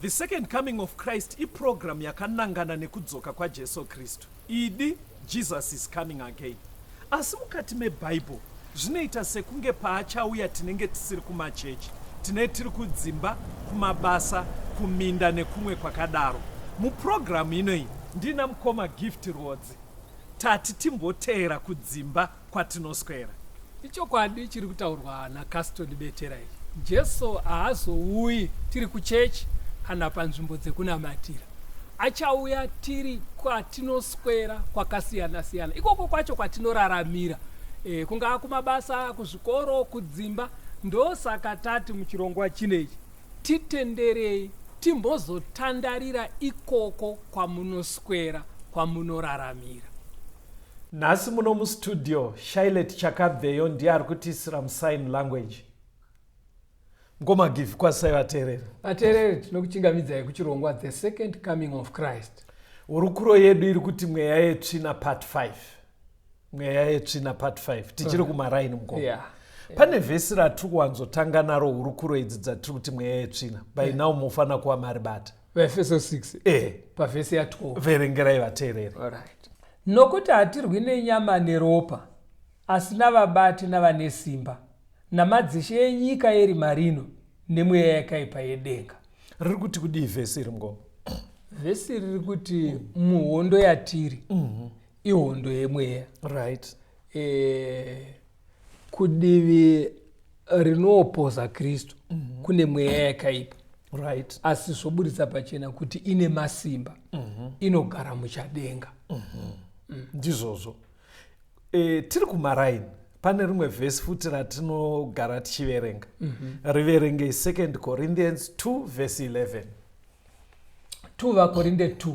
The Second Coming of Christ iprogram yakanangana nekudzoka kwaJesu Kristu. Idi Jesus is coming again. Asi mukati meBible zvinoita sekunge paachauya tinenge tisiri kumachechi, tine tiri kudzimba, kumabasa, kuminda nekumwe kwakadaro. Muprogramu inoyi ndina mukoma Gift Rwodzi. Tati timboteera kudzimba kwatinoswera. Ichokwadi chiri kutaurwa naCaston Betera ichi. Jesu haazouyi tiri kuchechi kana panzvimbo dzekunamatira. Achauya tiri kwatinoswera kwakasiyana siyana, ikoko kwacho kwatinoraramira, kungaa kumabasa, kuzvikoro, kudzimba. Ndosaka tati muchirongwa chinechi titenderei timbozotandarira ikoko kwamunoswera, kwamunoraramira. Nhasi muno mustudio, Shailet Chakabveyo ndiye ari kutiisira musign language. Mukoma Givi, kwazisai vateereri. Vateereri, tinokuchingamidzai kuchirongwa The Second Coming of Christ. Hurukuro yedu iri kuti mweya yetsvina part 5. Mweya yetsvina part 5. Tichiri kumaraini mukoma. Pane vhesi ratiri kuwanzotanga naro hurukuro idzi dzatiri kuti mweya yetsvina. By now mufanira kuva maribata. Vaefeso 6. Pavhesi ya 12. Verengerai vateereri. All right. Nokuti hatirwi nenyama neropa, asi navabati navane simba, namadzishe enyika yerima rino, nemweya yakaipa yedenga. Riri kuti kudii vhesi iri mukoma? Vhesi riri kuti muhondo yatiri ihondo yemweya. Kudivi rinoopoza Kristu kune mweya yakaipa. Asi zvoburitsa pachena kuti ine masimba, inogara muchadenga. Ndizvozvo. Tiri kumaraini, pane rimwe vhesi futi ratinogara tichiverenga. Riverengei 2 Corinthians 2 verse 11. 2 vaKorinde 2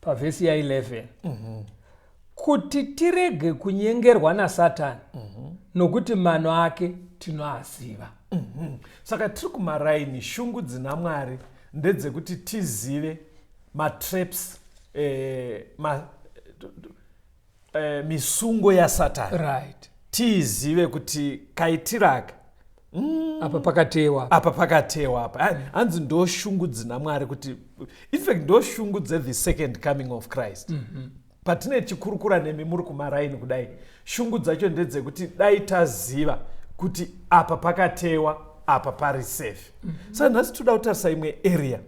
pavhesi ya 11. Kuti tirege kunyengerwa naSatani, nokuti mano ake tinoaziva. Saka tiri kumaraini, shungu dzina Mwari ndedzekuti tizive matraps, misungo yaSatani. Tizive kuti kaitiraka apa pakatewa, apa pakatewa apa. Hanzi ndo shungu dzina Mwari kuti, in fact ndo shungu dze-the second coming of Christ. Patine chikurukura nemi muri kumaraini kudai, shungu dzacho ndedzekuti dai taziva kuti apa pakatewa, apa pari safe. Saka nhasi toda kutarisa imwe area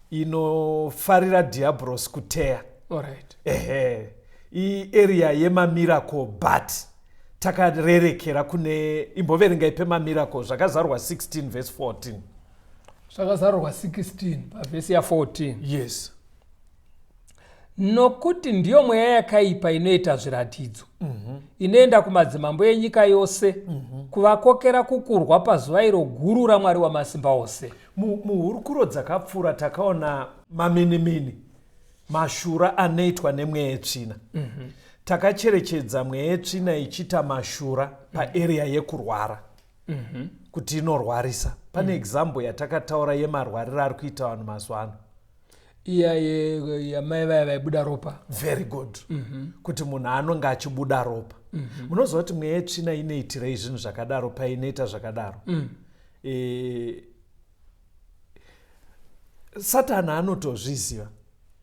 inofarira diablos kuteya. Ehe, iarea yemamiracle, but takarerekera kune, imboverengai pemamiracle, Zvakazarurwa 16 verse 14. Zvakazarurwa 16 pavhesi ya 14. Yes. Nokuti ndiyo mweya yakaipa inoita zviratidzo, inoenda kumadzimambo enyika yose kuvakokera kukurwa pazuva iro guru raMwari wamasimba ose. Muhurukuro dzakapfuura takaona maminimini, mashura anoitwa nemweya yetsvina. Takacherechedza mweya yetsvina ichiita mashura paarea yekurwara, kuti inorwarisa. Pane example yatakataura yemarwariro ari kuita vanhu mazuva ano. Iya yamai vaya vaibuda ropa. Very good. Kuti munhu anonge achibuda ropa. Munoziva kuti mweya yetsvina inoitirei zvinhu zvakadaro painoita zvakadaro? Satani anotozviziva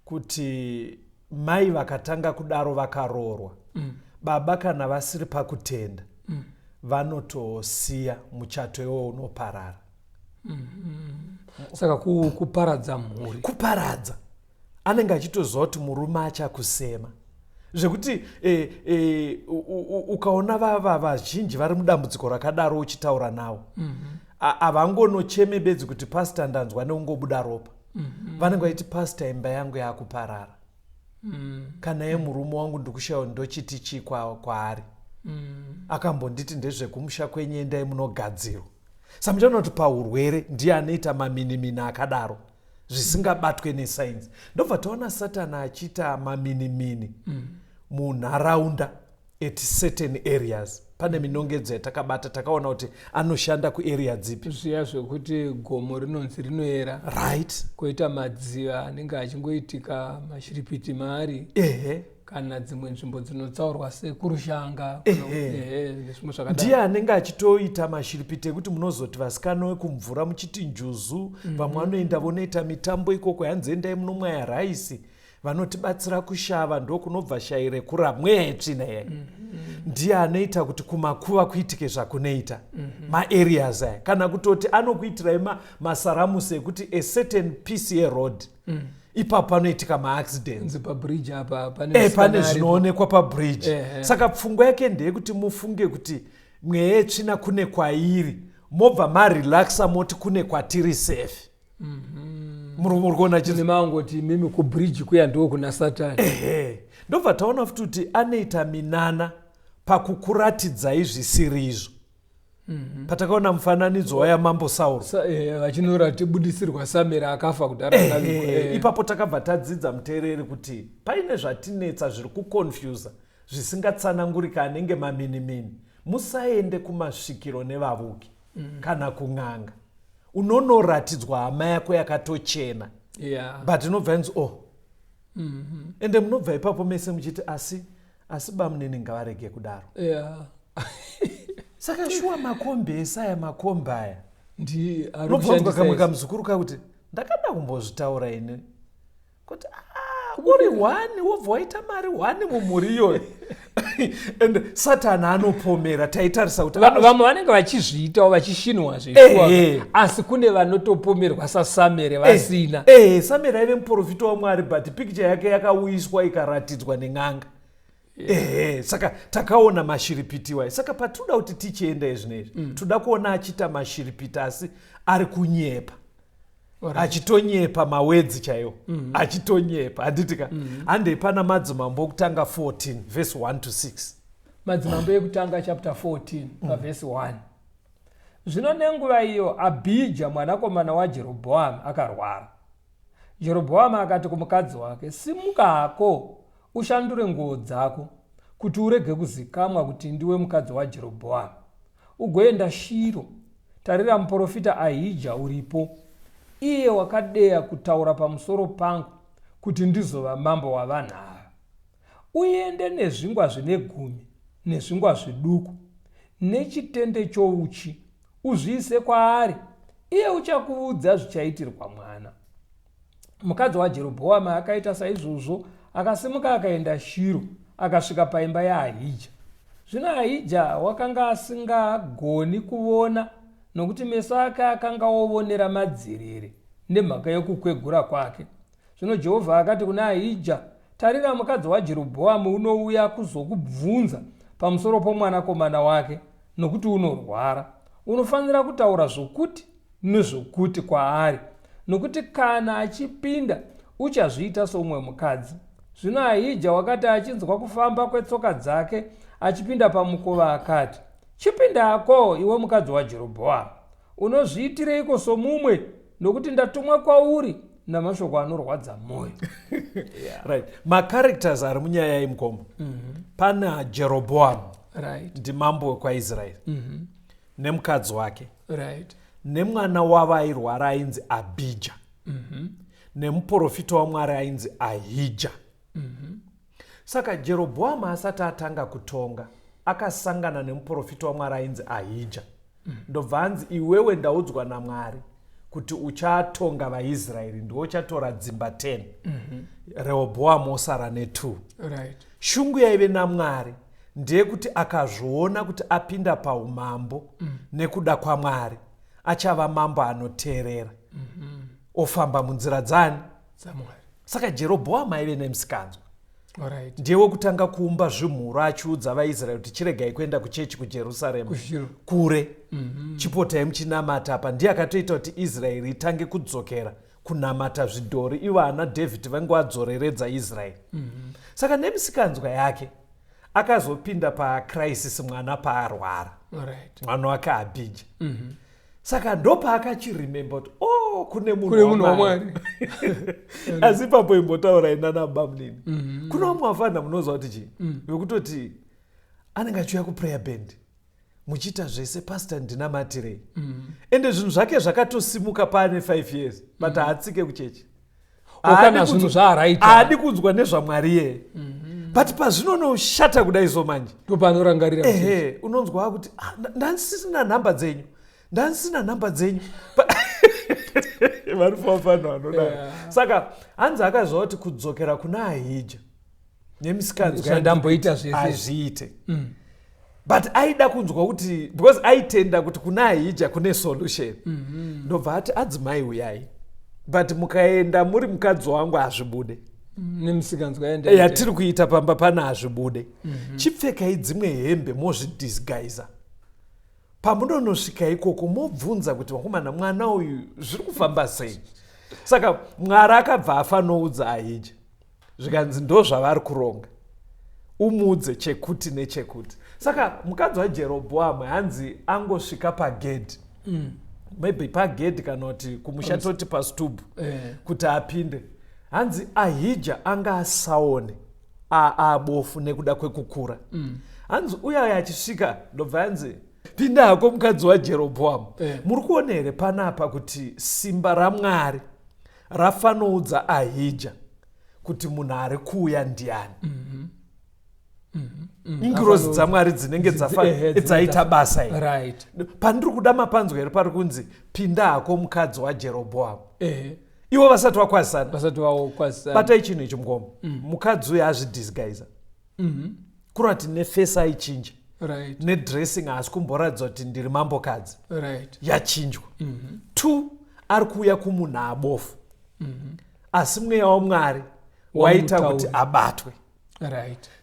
kuti mai vakatanga kudaro vakaroorwa, baba kana vasiri pakutenda, vanotosiya muchato iwo unoparara. Saka kuparadza mhuri. Kuparadza. Anenge achitoziva kuti murume achakusema zvekuti ukaona vazhinji vari mudambudziko rakadaro uchitaura navo, havangonocheme bedzi kuti pastor ndanzwa neungobuda ropa. Vanenge vachiti pastor imba yangu yakuparara, kana yemurume wangu ndikushayiwa ndochiti chii kwaari. Akambonditi ndezvekumusha kwenyu, endai munogadzirwa. Saka muchaona kuti paurwere ndiye anoita maminimini akadaro zvisingabatwe nesainzi. Ndobva taona Satani achiita maminimini munharaunda at certain areas. Pane minongedzo yatakabata, takaona kuti anoshanda kuarea dzipi. Zviya zvekuti gomo rinonzi rinoera, kwoita madziva anenge achingoitika mashiripiti maari, kana dzimwe nzvimbo dzinotsaurwa sekurushanga nezvimwe zvakadaro. Ndiye anenge achitoita mashiripiti ekuti munozoti vasikana wekumvura muchiti njuzu. Vamwe vanoenda vonoita mitambo ikoko, yanzi endai munomwaya raisi, vanotibatsira kushava, ndokunobva shayi rekura, mweya yetsvina iyai. Ndiye anoita kuti kumakuva kuitike zvakunoita. Maareas aya, kana kutoti anokuitirai masaramusi ekuti a certain piece yeroad, ipapo panoitika maaccidents. Nzi pabridge apa pane pane musikana aripo. Zvinoonekwa pabridge. Saka pfungwa yake ndeyekuti mufunge kuti mweya yetsvina kune kwairi, mobva marelaxa, moti kune kwatiri safe. Muri kuona chinhu? Nemangoti imimi kubridge kuya ndo kuna Satani. Ehe, ndobva taona futi kuti anoita minana pakukuratidzai zvisiri izvo. Patakaona mufananidzo waya Mambo Sauro Vachinora tibudisirwa Samera akafa kudhara akavigwa. Ipapo takabva tadzidza, muteereri, kuti paine zvatinetsa zviri kuconfusa, zvisingatsanangurika, anenge maminimini. Musaende kumasvikiro nevavuki kana kun'anga. Unonoratidzwa hama yako yakatochena, but inobva inzi, "Oh." Ende munobva ipapo mese muchiti, Asi bamunini ngavarege kudaro." Saka shuwa makombi ese aya, makombi aya, Ndi ari unobva wanzwa kushandisa kamwe izvi. Kamuzukuru kakuti, "Ndakada kumbozvitaura ini kuti, ah, uri one wobva waita mari one mumhuri iyoyo." And Satani anopomera, taitarisa kuti Vamwe vanenge vachizviitawo vachishinwa zveshuwa, asi kune vanotopomerwa saSamere vasina. Samere aive muprofita waMwari, but picture yake yakauyiswa ikaratidzwa nen'anga. Ehe, saka takaona mashiripiti iwayo. Saka patinoda kuti tichienda izvinezvi, toda kuona achiita mashiripiti, asi ari kunyepa, achitonyepa mawedzi chaiwo, achitonyepa, handiti ka? Handei pana Madzimambo Okutanga 14 verse 1 to 6. Madzimambo Ekutanga chapter 14 pavhesi 1. Zvino nenguva iyo Abhija mwanakomana waJerobhoami akarwara. Jerobhoami akati kumukadzi wake, "Simuka hako ushandure nguo dzako, kuti urege kuzikamwa kuti ndiwe mukadzi waJerobhoami, ugoenda Shiro. Tarira, muprofita Ahija uripo, iye wakadeya kutaura pamusoro pangu kuti ndizova mambo wavanhu ava. Uende nezvingwa zvine gumi nezvingwa zviduku nechitende chouchi, uzviise kwaari, iye uchakuudza zvichaitirwa mwana." Mukadzi waJerobhoami akaita saizvozvo, akasimuka akaenda Shiro, akasvika paimba yaAhija. Zvino Ahija wakanga asingagoni kuvona, nokuti meso ake akanga ovonera madzerere nemhaka yokukwegura kwake. Zvino Jehovha akati kuna Ahija, "Tarira, mukadzi waJerobhoamu unouya kuzokubvunza pamusoro pomwanakomana wake, nokuti unorwara. Unofanira kutaura zvokuti nezvokuti kwaari, nokuti kana achipinda uchazviita soumwe mukadzi." Zvino Ahija wakati achinzwa kufamba kwetsoka dzake achipinda pamukova, akati, "Chipindako, iwe mukadzi waJerobhoamu. Unozviitireiko somumwe? Nokuti ndatumwa kwauri namashoko anorwadza mwoyo." Right, macharacters ari munyaya yemukoma, pana Jeroboam, ndimambo wekwaIsraeri, nemukadzi wake, nemwana wavo airwara ainzi Abhija, nemuprofita waMwari ainzi Ahija. Saka Jerobhoamu asati atanga kutonga, akasangana nemuprofita waMwari ainzi Ahija. Ndobva anzi, "Iwewe, ndaudzwa naMwari kuti uchatonga vaIsraeri, ndiwe uchatora dzimba 10, Rehobhoamu osara ne2." Shungu yaive naMwari ndeyekuti akazviona kuti apinda paumambo nekuda kwaMwari, achava mambo anoteerera, ofamba munzira dzani? DzaMwari. Saka Jerobhoamu aive nemusikanzwa. Ndiye wekutanga kuumba zvimhuro achiudza vaIsraeri kuti chiregai kuenda kuchechi kuJerusarema, kuShiro. Kure, chipotai muchinamata apa. Ndiye akatoita kuti Israeri itange kudzokera kunamata zvidhori, ivo ana Dhavhidhi vange vadzoreredza Israeri. Saka nemisikanzwa yake akazopinda pacrisis mwana paarwara, mwana wake Abhija. Saka ndopaakachiremember kuti, "Oh, kune kune munhu munhu waMwari." waMwari. Asi ipapo imbotaurai nana bamunini. Kuna vamwe vafana, munoziva kuti chii, vekutoti anenge achiuya kuprayer band. Muchiita zvese, pastor, ndinamatirei. Ende zvinhu zvake zvakatosimuka paane 5 years, but haatsike kuchechi. Kana zvinhu zvaaraita. Haadi kunzwa nezvaMwari iyeye, but pazvinonoshata kudai so manje, ndopanorangarira. Ehe, unonzwa kuti, "Ah, ndandisina nhamba dzenyu, ndandisina nhamba dzenyu." Vari vanhu vanodaro. Saka hanzi akaziva kuti kudzokera kuna Ahija nemisikanzwa Zvandamboita zvese. Hazviite, but aida kunzwa kuti, because aitenda kuti kuna Ahija kune solution. Ndobva ati, "Adzimai, uyai, but mukaenda muri mukadzi wangu hazvibude." Nemisikanzwa yaenda. Yatiri kuita pamba pana hazvibude. Chipfekai dzimwe hembe, mozvidisguisa. Pamunonosvika ikoko mobvunza kuti, vakomana, mwana uyu zviri kufamba sei? Saka Mwari akabva afanoudza Ahija, zvikanzi, ndo zvavari kuronga, umuudze chekuti nechekuti. Saka mukadzi waJerobhoamu hanzi angosvika pagedhi, maybe pagedhi kana kuti kumusha toti pastubhu, kuti apinde, hanzi Ahija anga asaone, abofu nekuda kwekukura. Hanzi uya achisvika, ndobva hanzi, "Pinda hako, mukadzi waJerobhoamu." Muri kuona here panapa kuti simba raMwari rafanoudza Ahija kuti munhu ari kuuya ndiani? Ingirozi dzaMwari dzinenge dzaita basa iri. Pandiri kuda mapanzwa here pari kunzi, "Pinda hako, mukadzi waJerobhoamu"? Ivo vasati vakwazisana. Vasati vakwazisana. Batai chinhu ichi, mukoma. Mukadzi uyu azvidisguisa, kurati neface aichinja, nedressing haasi kumboratidza kuti ndiri mambokadzi. Yachinjwa. Two, ari kuuya kumunhu abofu, asi mweya waMwari waita kuti Wamutaura. abatwe.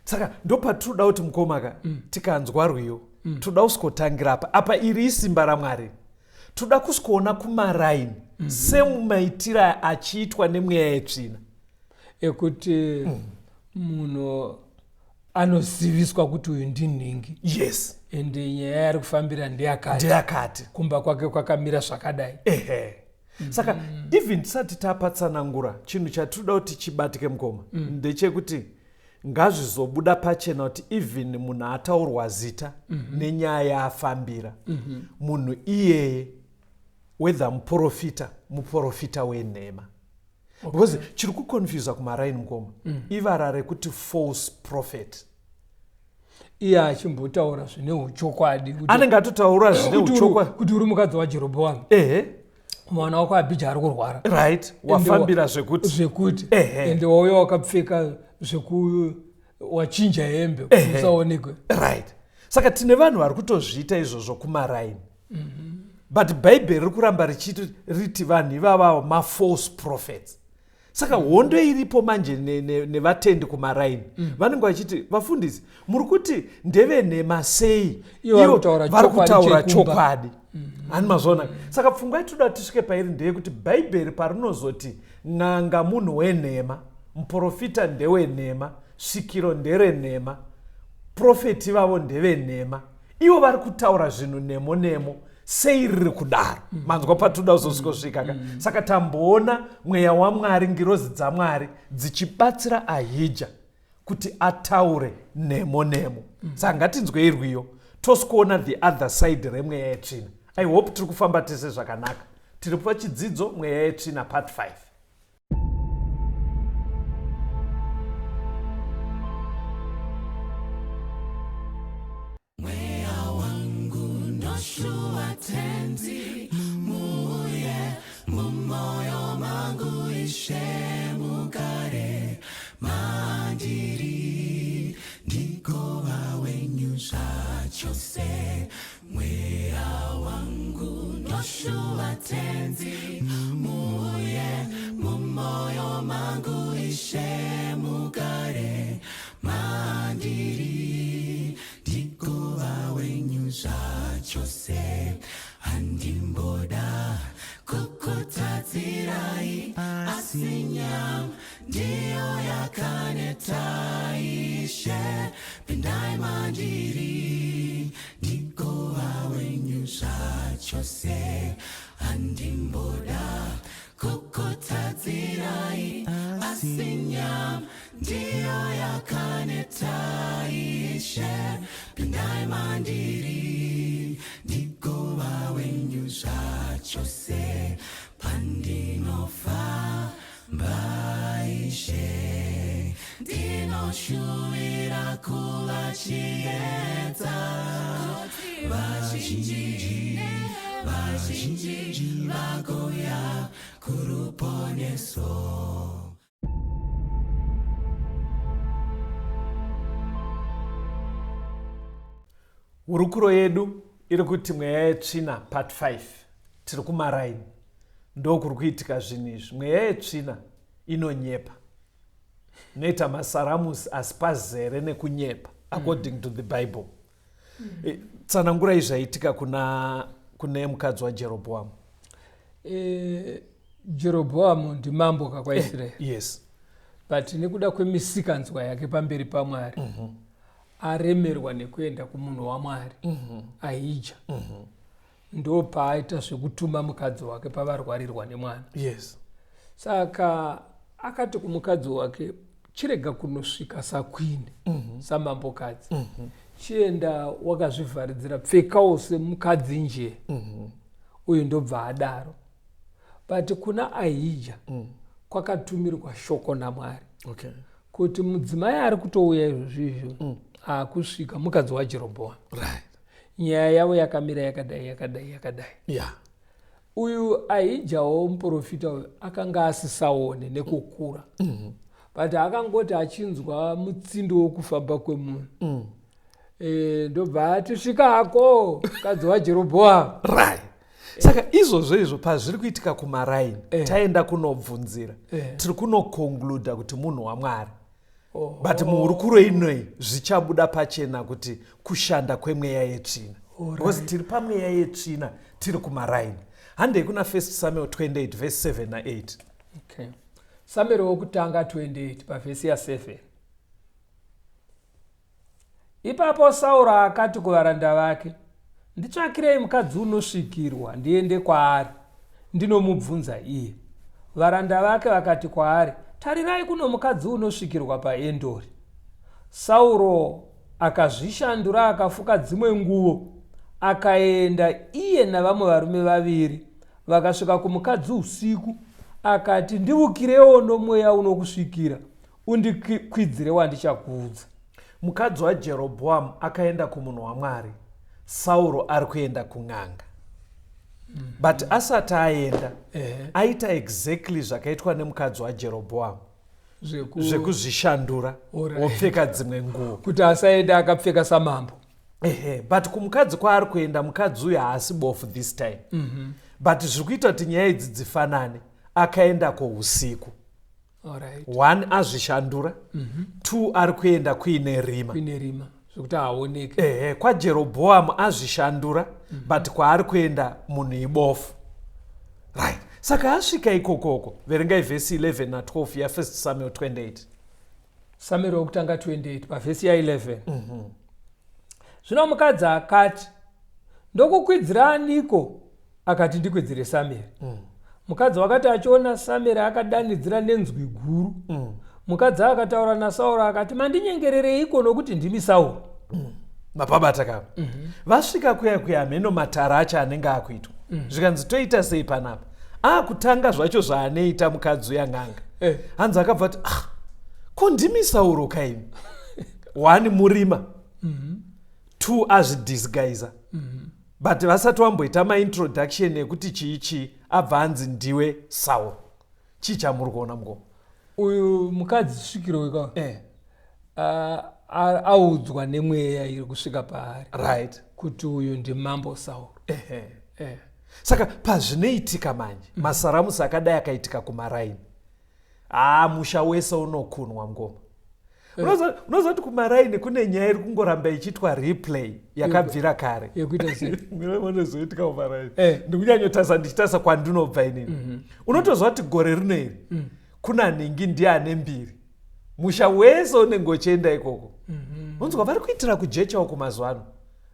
Saka ndopatinoda kuti, mukomaka, tikanzwa rwiyo, toda kusikotangira apa. Apa iri isimba raMwari. Toda kusikoona kumaraini semumaitiro achiitwa nemweya yetsvina. Ekuti munhu anoziviswa kuti uyu ndinhingi, ende nyaya yari kufambira ndeyakati, ndeyakati, kumba kwake kwakamira zvakadai. Ehe, saka even tisati tapatsanangura, chinhu chatinoda kuti chibatike, mukoma, ndechekuti ngazvizobuda pachena kuti even munhu ataurwa zita nenyaya yaafambira, munhu iyeye, whether muprofita, muprofita wenhema, because chiri kuconfusa kumaraini, mukoma, ivara rekuti false prophet. Iye achimbotaura zvine uchokwadi Anenge atotaura zvine uchokwadi. Kuti uri mukadzi waJerobhoamu, mwana wako Abhija ari kurwara. Right, wafambira zvekuti. Zvekuti. Ende wauya wakapfeka zveku, wachinja hembe kuti usaonekwe. Right, saka tine vanhu vari kutozviita izvozvo kumaraini, but Bhaibheri riri kuramba richiti riti vanhu ivavavo mafalse prophets. Saka hondo iripo manje nevatendi kumaraini, vanenge vachiti, "Vafundisi, muri kuti ndevenhema sei?" Ivo vari Ivo kutaura vari chokwadi kutaura chekumba. chokwadi. Hani mazvona? Saka pfungwa yatoda tisvike pairi ndeyekuti Bhaibheri parinozoti n'anga munhu wenhema, muprofita ndewenhema, svikiro nderenhema, profeti vavo ndevenhema, ivo vari kutaura zvinhu nemo nemo, sei riri kudaro? Manzwa patoda kuzosvikosvika ka? Saka tamboona mweya waMwari, ngirozi dzaMwari dzichibatsira Ahija kuti ataure nemo nemo. Saka ngatinzwei rwiyo, tosikuona the other side remweya yetsvina. I hope tiri kufamba tese zvakanaka. Tiri pachidzidzo Mweya Yetsvina part 5. Mweya wangu noshuva Tenzi, muuye mumoyo mangu, Ishe, mugare mandiri, ndigova wenyu zvachose. Mweya wangu noshuva Tenzi, muuye mumoyo mangu, Ishe, mugare mandiri, ndigova wenyu zvachose. Handimboda kukutadzirai, asi nyama ndiyo yakaneta. Ishe, pindai mandiri, ndigova wenyu zvachose. Handimboda kukutadzirai, asi nyama ndiyo yakaneta. Ishe, pindai mandiri. Ndinoshuvira kuva chiedza kuti vazhinji vazhinji vagouya kuruponeso. Hurukuro yedu iri kuti mweya yetsvina part 5. Tiri kumaraini ndokuri kuitika zvinhu izvi. Mweya yetsvina inonyepa, inoita masaramusi asi pazere nekunyepa according to the Bible. Tsanangurai zvaitika kuna kune mukadzi waJerobhoamu. Jerobhoamu ndimambo kakwaIsraeri. Yes. But nekuda kwemisikanzwa yake pamberi paMwari, aremerwa nekuenda kumunhu waMwari, Ahija. Ndopaaita zvekutuma mukadzi wake pavarwarirwa nemwana. Saka akati kumukadzi wake, chirega kunosvika saqueen, samambokadzi. Chienda wakazvivharidzira, pfekawo semukadzi nje. Uyu ndobva adaro. But kuna Ahija kwakatumirwa shoko naMwari. Kuti mudzimai ari kutouya izvozvo izvo, akusvika mukadzi waJerobhoamu. Nyaya yavo yakamira yakadai, yakadai, yakadai. Uyu Ahijawo muprofita uyu akanga asisaone nekukura. But akangoti achinzwa mutsindo wokufamba kwemunhu. Ndobva ati svika hako mukadzi waJerobhoamu. Saka izvozvo izvo pazviri kuitika kumaraini, taenda kunobvunzira, tiri kunoconcluda kuti munhu waMwari. But muhurukuro inoi zvichabuda pachena kuti kushanda kwemweya yetsvina. Because tiri pamweya yetsvina, tiri kumaraini. Handei kuna 1 Samuel 28 verse 7 na 8. Samuel wokutanga 28 pavhesi ya 7. Ipapo Sauro akati kuvaranda vake, nditsvakirei mukadzi unosvikirwa ndiende kwaari, ndinomubvunza iye. Varanda vake vakati kwaari, tarirai kuno mukadzi unosvikirwa paEndori. Sauro akazvishandura akafuka dzimwe nguvo, akaenda iye navamwe varume vaviri, vakasvika kumukadzi usiku, akati, ndivukirewo nomweya unokusvikira, undikwidzire wandichakuudza. Mukadzi waJerobhoamu akaenda kumunhu waMwari, Sauro ari kuenda kun'anga. But asati aenda, aita exactly zvakaitwa nemukadzi waJerobhoamu. Zvekuzvishandura, wopfeka dzimwe nguo. Kuti asaenda akapfeka samambo. But kumukadzi kwaari kuenda, mukadzi uyu haasi bofu this time. But zviri kuita kuti nyaya idzi dzifanane, akaendako usiku. 1 azvishandura, 2 ari kuenda kuine rima. Kuine rima zvekuti haaoneke. KwaJerobhoamu azvishandura, but kwaari kuenda munhu ibofu. Right. Saka asvika ikokoko, verengai vhesi 11 na 12 ya 1 Samuel 28. Samuel wokutanga 28 pavhesi ya 11. Zvino mukadzi akati, ndokukwidzira aniko? Akati, ndikwidzire Samuel. Mukadzi wakati achiona Samuel akadanidzira nenzwi guru. Mukadzi akataura naSauro akati, mandinyengerereiko nokuti ndimi Sauro? Mapabata kava. Vasvika kuya kuya mheno matara acho anenge akuitwa. Zvikanzi toita sei panapa? Akutanga zvacho zvaanoita mukadzi uya n'anga. Hanzi akabva ati, ah, ko ndimi Sauro kaimi? 1 murima. 2 azvidisguiser. But vasati vamboita maintroduction ekuti chii chii, abva anzi ndiwe Sauro. Chii chamuri kuona mukoma? Uyu mukadzi svikiro weka. Audzwa nemweya iri kusvika paari. Kuti uyu ndimambo Sauro. Saka pazvinoitika manje, masaramusi akadai akaitika kumaraini. Musha wese unokunwa ngoma. Unoziva kuti kumaraini kune nyaya iri kungoramba ichiitwa replay yakabvira kare. Yekuita sei? Unozoitika kumaraini. Ndikunyanyotarisa ndichitarisa kwandinobva inini. Unotoziva kuti gore rino iri kuna nhingi ndiye ane mbiri. Musha wese unenge uchienda ikoko. Unonzwa vari kuitira kujecha uko mazuva ano.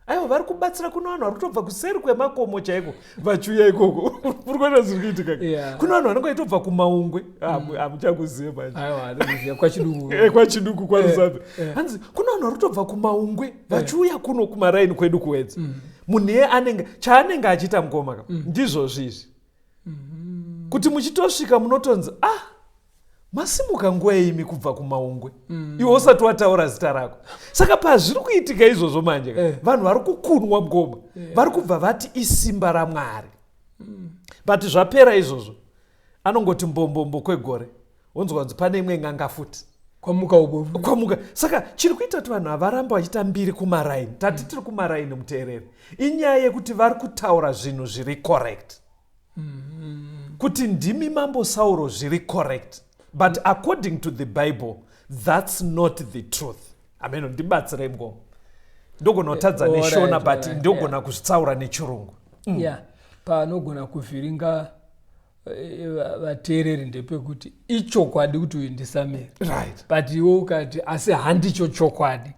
Aiwa, vari kubatsira kuna vanhu vari kutobva kuseri kwemakomo chaiko vachiuya ikoko. Uri kuona zviri kuitika? Kuna vanhu vanenge vachitobva kumaungwe. Hamuchakuzive manje. Aiwa, handikuziva. Kwachiduku. Kwachiduku, kwaRusape. Hanzi kuna vanhu vari kutobva kumaungwe vachiuya kuno kumaraini kwedu kuWedza. Munhu iye anenge chaanenge achiita mukoma ka, ndizvozvo izvi. Kuti muchitosvika munotonzi, ah, Masimuka nguva imi kubva kumaungwe mm. Iwe usati wataura zita rako. Saka pazviri kuitika izvozvo manje eh. Vanhu vari kukunwa mukoma yeah. Vari kubva vati isimba raMwari mm. But zvapera izvozvo anongoti mbombombo kwegore, wonzwa kunzi pane imwe n'anga futi kwamuka uko kwamuka. Saka chiri kuita kuti vanhu havaramba vachiita mbiri kumaraini, tati mm. tiri kumaraini muteereri, inyaya yekuti vari kutaura zvinhu zviri correct mm. Kuti ndimi Mambo Sauro zviri correct, but according to the Bible that's not the truth. Ameno, ndibatsirei mukoma, ndogona kutadza neshona, but ndogona kuzvitsaura nechirungu. Yeah, panogona kuvhiringa vateereri ndepekuti ichokwadi kuti uyu ndiSamuel, right? But iwe ukati asi handicho chokwadi,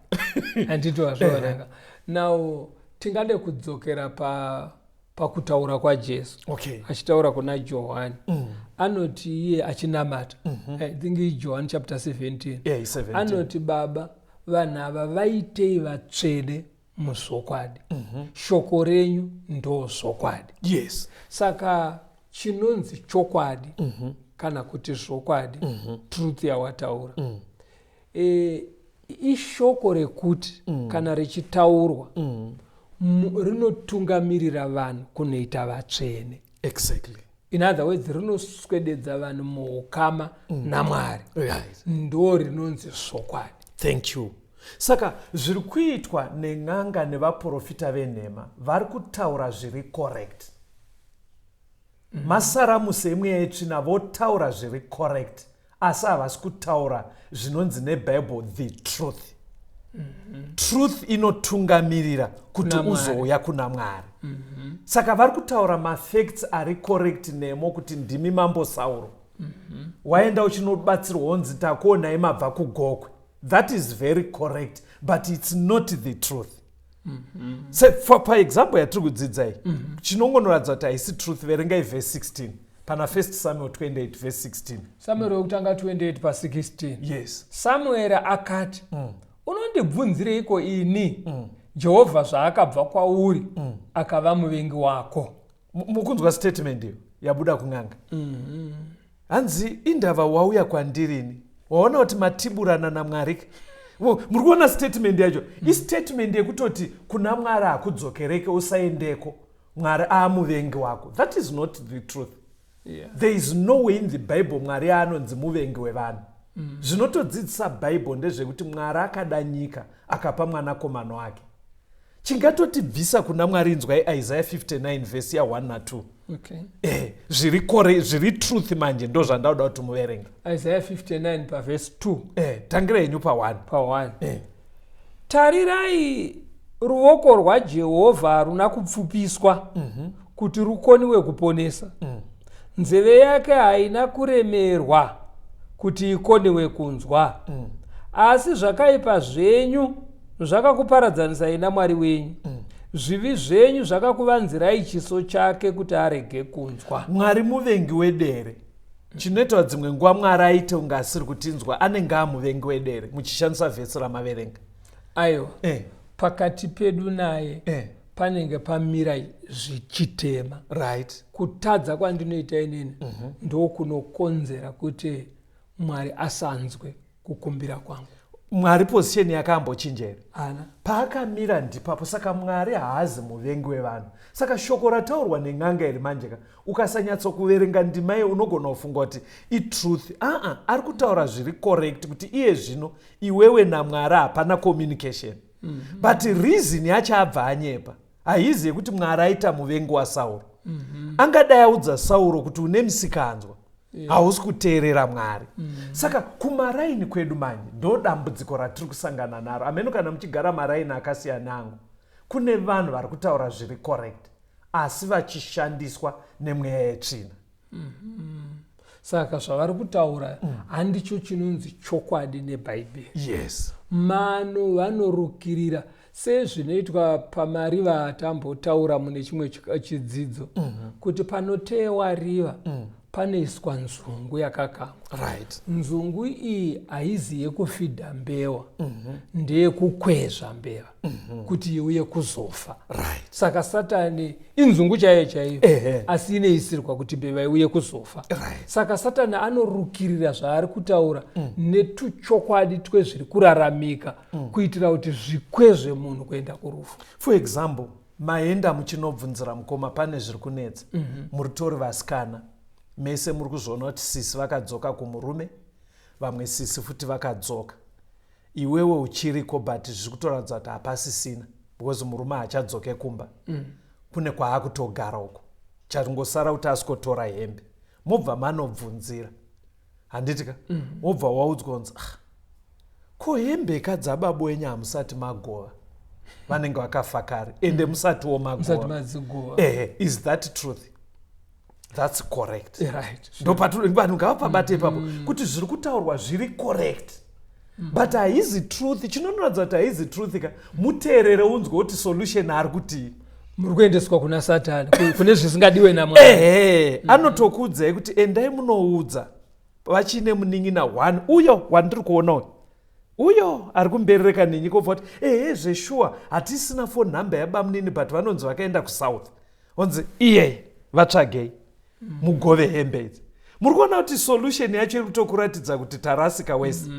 handito hazvaonaka. Now tingade kudzokera pa pakutaura kwaJesu achitaura kuna Johani. Anoti iye achinamata, I think iJohn chapter 17, Yeah, 17. Anoti, "Baba, vanhu ava vaitei vatsvene muzvokwadi. Shoko renyu ndo zvokwadi." Saka chinonzi chokwadi kana kuti zvokwadi, truth yawataura, ishoko rekuti kana richitaurwa rinotungamirira vanhu kunoita vatsvene. In other words, rinoswededza vanhu muukama naMwari. Ndo rinonzi zvokwadi. Thank you. Saka zviri kuitwa nen'anga nevaprofita venhema, vari kutaura zviri correct. Masaramusi emweya yetsvina votaura zviri correct, asi havasi kutaura zvinonzi neBible the truth. Truth inotungamirira kuti Kuna Mwari. Uzouya kuna Mwari. Saka vari kutaura mafacts ari correct nemo kuti ndimi Mambo Sauro. Waenda uchinobatsirwa, wonzi takuonai mabva kuGokwe. That is very correct, but it's not the truth. Paexample yatiri kudzidza iyi, chinongonoratidza kuti haisi truth, verengai verse 16 pana 1 Samuel 28 verse 16. Samueri wekutanga 28 pa16. Yes. Samueri akati, "Unondibvunzireiko ini, Jehovha zvaakabva kwauri akava muvengi wako?" Mukunzwa statement iyo yabuda kun'anga? Hanzi, "Indava wauya kwandirini? Waona kuti matiburana naMwari." Muri kuona statement yacho? Istatement yekutoti kuna Mwari hakudzokereke, usaendeko, Mwari aamuvengi wako. That is not the truth. There is no way in the Bible Mwari aanonzi muvengi wevanhu. Zvinotodzidzisa Bible ndezvekuti Mwari akada nyika akapa mwanakomana wake. Chingatotibvisa kuna Mwari, inzwai Isaiah 59 vhesi ya1 na2. Zviri truth manje, ndo zvandauda kuti muverenga. Isaiah 59 pavhesi 2. Tangira henyu pa1. Pa1. "Tarirai, ruoko rwaJehovha haruna kupfupiswa kuti rukoniwe kuponesa, nzeve yake haina kuremerwa kuti ikoniwe kunzwa. Asi zvakaipa zvenyu zvakakuparadzanisai naMwari wenyu, zvivi zvenyu zvakakuvanzirai chiso chake kuti arege kunzwa." Mwari muvengi wedere? Chinoita dzimwe nguva Mwari aite kunge asiri kutinzwa, anenge amuvengi wedere muchishandisa vhesi ramaverenga? Aiwa, pakati pedu naye panenge pamira zvichitema. Kutadza kwandinoita inini ndokunokonzera kuti Mwari asanzwe kukumbira kwangu. Mwari position yakambochinja here? Ana. Paakamira ndipapo. Saka Mwari haazi muvengi wevanhu. Saka shoko rataurwa nen'anga iri manje ka, ukasanyatsokuverenga ndima iyo unogona kufunga kuti itruth. Aa, ari kutaura zviri correct kuti iye zvino iwewe naMwari hapana communication. But reason yacho abva anyepa haizi yekuti Mwari aita muvengi waSauro. Angadai audza Sauro kuti une misikanzwa, hausi kuteerera Mwari. Saka kumaraini kwedu manje ndo dambudziko ratiri kusangana naro. Ameno kana muchigara maraini akasiyana angu, kune vanhu vari kutaura zviri correct asi vachishandiswa nemweya yetsvina. Saka zvavari kutaura handicho chinonzi chokwadi neBhaibheri. Mano vanorukirira sezvinoitwa pamariva atambotaura mune chimwe chidzidzo, kuti panotewa riva. Panoiswa nzungu yakakangwa. Nzungu iyi haizi yekufidha mbewa, ndeyekukwezva mbeva kuti iuye kuzofa. Saka Satani inzungu chaiyo chaiyo, asi inoisirwa kuti mbeva iuye kuzofa. Saka Satani anorukirira zvaari kutaura netuchokwadi twezviri kuraramika kuitira kuti zvikwezve munhu kuenda kurufu. For example, maenda muchinobvunzira mukoma, pane zviri kunetsa, muri tori vasikana mese, muri kuzviona kuti sisi vakadzoka kumurume, vamwe sisi futi vakadzoka, iwewe uchiriko, but zviri kutoratidza kuti hapasisina because murume haachadzoke kumba. Kune kwaakutogara uko, charingosara kuti asikotora hembe. Mobva manobvunzira, handitika? Wobva waudzwa kunzi, "Ah, ko hembeka dzababa wenyu hamusati magova, vanenge vakafa kare, ende musatiwo musati magova." Madzigova. Ehe, is that truth? That's correct. Right. Vanhu ngavapabate ipapo kuti zviri kutaurwa zviri correct, but haizi truth. Chinonoratidza kuti haizi truth ka, muteerere unzwe kuti solution ari kutii. Muri kuendeswa kuna Satani, kune zvisingadiwe naMwari. Ehe, anotokuudzai kuti endai munoudza vachine munin'ina one uyo wandiri kuona uyu, uyo ari kumberereka nenyika. Obva kuti, "Ehe, zveshuwa, hatisina phone number yabamunini, but vanonzi vakaenda kuSouth." Onzi iyeye vatsvagei mugove hembe idzi. Muri kuona kuti solution yacho iri kutokuratidza kuti tarasika wese.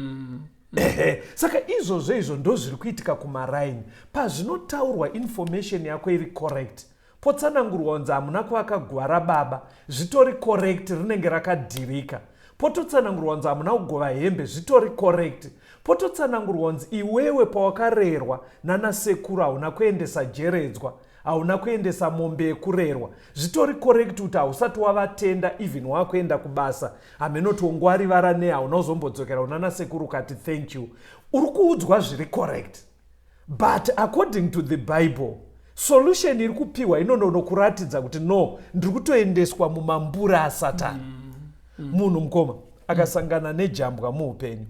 Ehe, saka izvozvo izvo ndo zviri kuitika kumaraini. Pazvinotaurwa, information yako iri correct, potsanangurwa kunzi hamuna kuvaka guva rababa, zvitori correct, rinenge rakadhirika. Pototsanangurwa kunzi hamuna kugova hembe, zvitori correct. Pototsanangurwa kunzi iwewe pawakarerwa nanasekuru hauna kuendesa jeredzwa, hauna kuendesa mombe yekurerwa, zvitori correct kuti hausati wavatenda even wakuenda kubasa. Hamenoti wongwarivara nei, hauna kuzombodzokera una nasekuru ukati thank you. Uri kuudzwa zviri correct, but according to the Bible, solution iri kupiwa inononokuratidza kuti no, ndiri kutoendeswa mumambura aSatani. Munhu mukoma akasangana nejambwa muupenyu,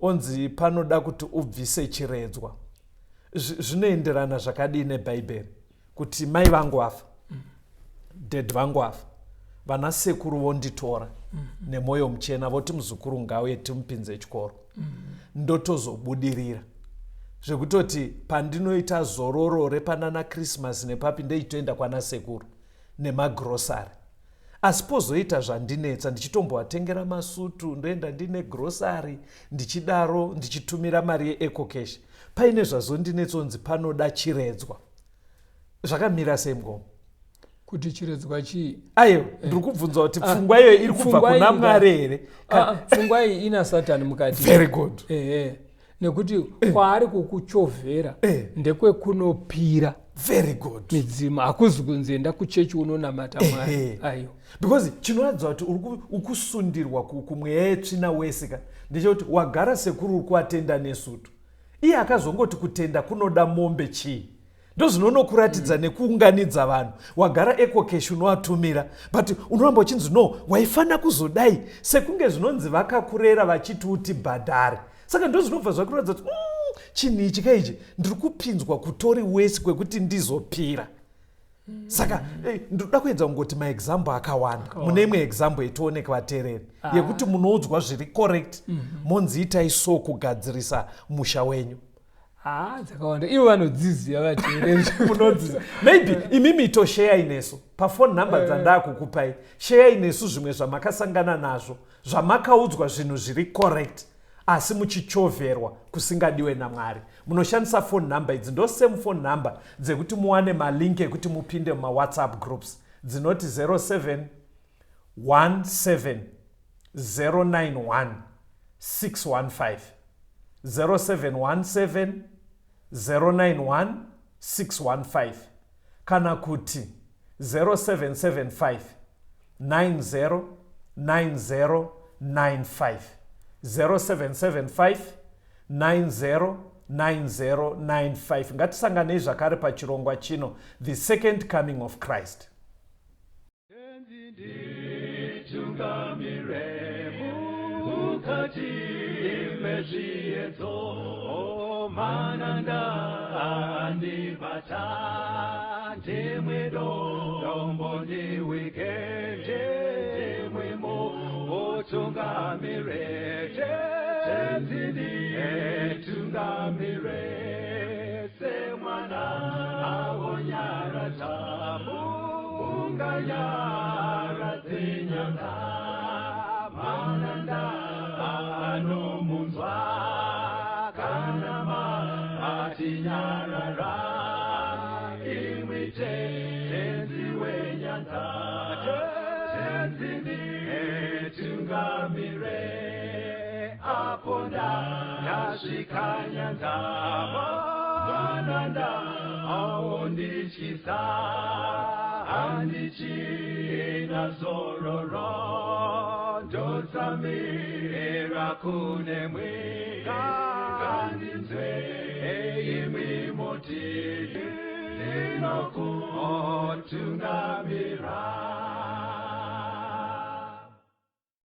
onzi panoda kuti ubvise chiredzwa, zvinoenderana zvakadii neBhaibheri kuti mai vangu vafa, dad vangu vafa, vana sekuru vonditora nemwoyo muchena, voti muzukuru ngauye timupinze chikoro, ndotozobudirira zvekutoti pandinoita zororo repanana Christmas nepapi ndeitoenda kwana sekuru nemagrosari, asi pozoita zvandinetsa, ndichitombovatengera masutu, ndoenda ndine grosari, ndichidaro ndichitumira mari yeEcoCash, paine zvazondinetsa, onzi panoda chiredzwa, zvakamira sei mukoma? Kuti chiredzwa chii? Aiwa, ndiri kubvunza kuti pfungwa iyoyo iri kubva pfungwa kuna iyi Mwari here? Ah, ah, pfungwa iyi ina Satani mukati. Very good. Ehe, nekuti kwaari kukuchovhera ndekwekunopira Very good. midzimu, hakuzi kunzi enda kuchechi unonamata Mwari. Aiwa. Because chinoratidza kuti uri ukusundirwa kumweya yetsvina wese ka, ndechekuti wagara sekuru uri kuvatenda nesutu, iye akazongoti kutenda kunoda mombe chii, ndozvinonokuratidza nekuunganidza vanhu. Wagara EcoCash unovatumira, but unoramba uchinzi no, waifanira kuzodai, sekunge zvinonzi vakakurera vachiti utibhadhare. Saka ndozvinobva zvakuratidza kuti chinhu ichi kaichi ndiri kupinzwa kutori wesi kwekuti ndizopira. Saka ndinoda kuedza kungoti maexample akawanda. Mune imwe example itooneka, vateereri, yekuti munoudzwa zviri correct, monzi itai so kugadzirisa musha wenyu? Ha, dzakawanda, ivo vanodziziva vateereri. Munodziziva maybe imimi. Itosheyai nesu pafone number dzandakukupai. Sheyai nesu zvimwe zvamakasangana nazvo, zvamakaudzwa zvinhu zviri correct asi muchichovherwa kusingadiwe naMwari. Munoshandisa phone number idzi, ndo same phone number dzekuti muwane malink ekuti mupinde mumawhatsapp groups, dzinoti 07 17 091 615, 0717 091 615, kana kuti 0775 90 90 95, 0775 90 9095. Ngatisanganei zvakare pachirongwa chino, The Second Coming of Christ. Tungamire mukati mezviedzo, mananda andibata, ndimwe dombo ndiwike, ndimwe. Tungamire, Tenzi nditungamire, semwana awonyaradza, unganyaradze nyanza, mananda anomunzwa, kana matinyarara, imwi Tenzi wenyanza, Tenzi nditungamire, apo ndasvika nyanza, mananda aondityisa, handichina zororo, ndotsamira kunemwi, ngandinzwe imwi muti ndinokutungamira.